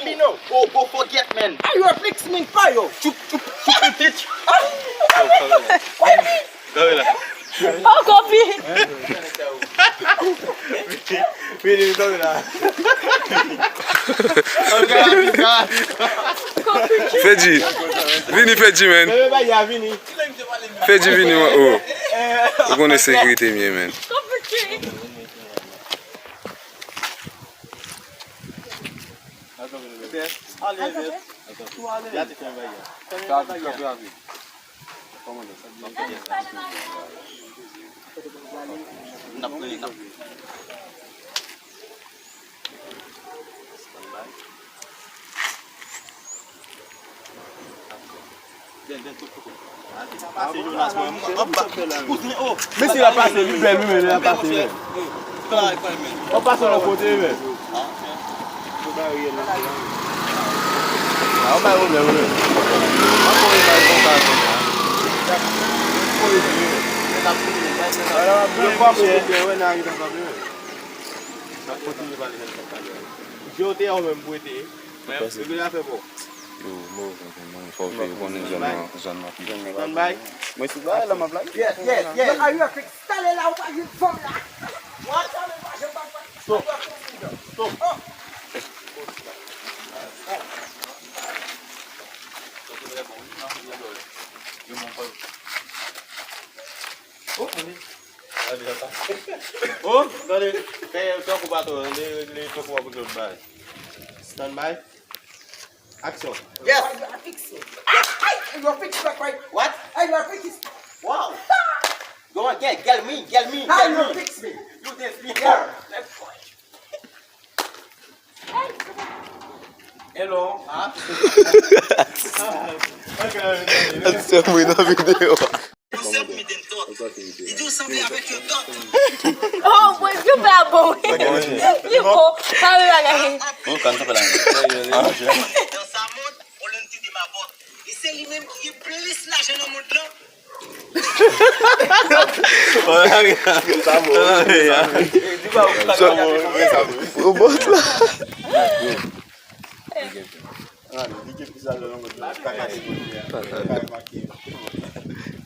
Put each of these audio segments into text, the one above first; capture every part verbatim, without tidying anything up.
Bino, go, go forget, man. Ayo, fix min pa yo. Chup, chup, chup, chup. Ankò pi. Vini, vini, vini la. Fedji. Vini, Fedji, man. Fedji, vini, man. Oh. Ou konnen sekirite m ye, man. Mesye la pase, li bèl wi, men li la pase, men. W ap pase lòt kote, men. A, w bay pwoblèm, wi. W ap fè yon imaj konsa, konsa. Yo pa kote wè nan rive sa, men. N ap kontinye pale nan sa pale. Je w te a ou menm pou ete. Yo, move, mwen, fò w veye konnen zòn nan, zòn nan pi. Stand by. Mwen sou bagay la, m ap lage. Yeah, yeah, yeah. Yo, a yo fèk stale la, ou pa jwenn fanm la. Stop. Stop. Oh, oh, tande. Fè tankou pa twò, li, li tankou w ap regle yon bagay. Stand by. Action. Yes. Ay, ay, yo fix. Ay, ay, yo fix, bak, bak. What? Ay, yo fix. Wow. Go on, get, get me, get me, get me. Ay, yo fix me. You this me. Yeah. Hello. Huh? Ase mwen nan videyo. Li di w sanble avèk yon dòt. Oh, mwen, li pa bon. Li bon. Pa vle bagay. Mwen, kan sa fè la. Dans sa mond, on l'homme qui dit ma botte. E se li menm ki gen plis lajan nan mond lan. Sa bon. Sa bon. Robot la.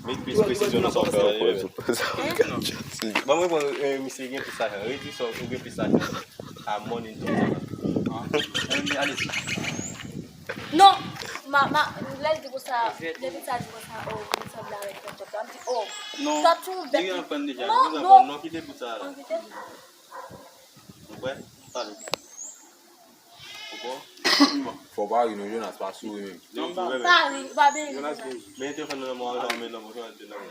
Met plis presizyon nan sa w fè a. Ban mwen pran, eh, misye gen plis lajan. Redwi sa, ou gen plis lajan. A money in total. Ale. Non, ma, ma, lè l di konsa, depi sa di konsa, oh, m sanble avèk yon tòt la. M di, oh, tòt ou bèt. Non, non, kite bout sa la. Ou kwè? Pale. Ou bon? Fò w pa ri non, Jonas, pa souri menm. Non, pa ri, pa byen ri. Men telefòn nan nan men w, men nan men w, men nan men w.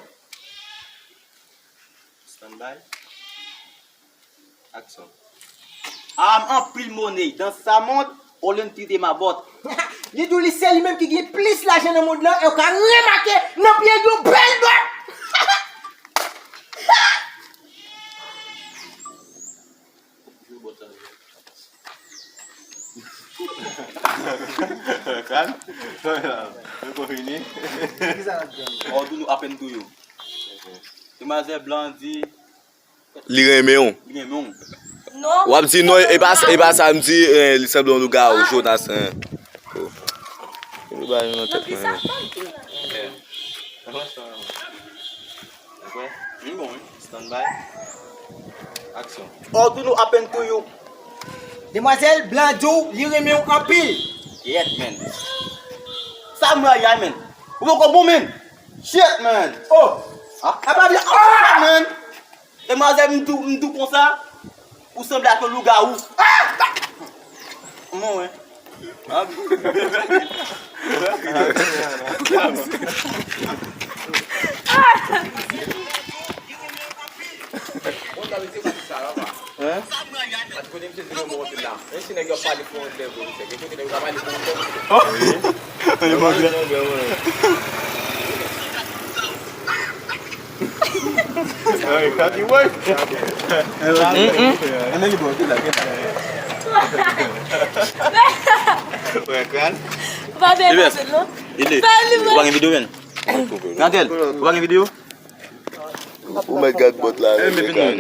Stand by. Action. Am, anpil money dans sa mond, on l'homme qui dit ma botte. Li di w li se li menm ki gen plis lajan nan mond lan, e w ka remake nan pye l yon bèl dòt. Kan? Yo ko fini? Or do nou happen to you? Demwazèl Blan di li renmen w. Li renmen w. Non. W ap di non, e pa, e pa sa m di, eh, li sanble yon lougawou, Jonas, eh. Oh. Li ba nou nan tèt mwen. Stand by. Action. Or do nou happen to you? Demwazèl Blan di w li renmen w anpil. Yes, man. Sa m rayi a, man. Ou poko bon, man. Shit, man. Oh. Ah. Apa vle, ah, man. Demwazèl, m di w, m di w konsa, ou sanble ak yon lougawou. Ah! Mwen, wi. Ah. Hein? Ou pa gen videyo, men? Nadel, ou pa gen videyo? Ou mèt gad bòt la, men, men, men.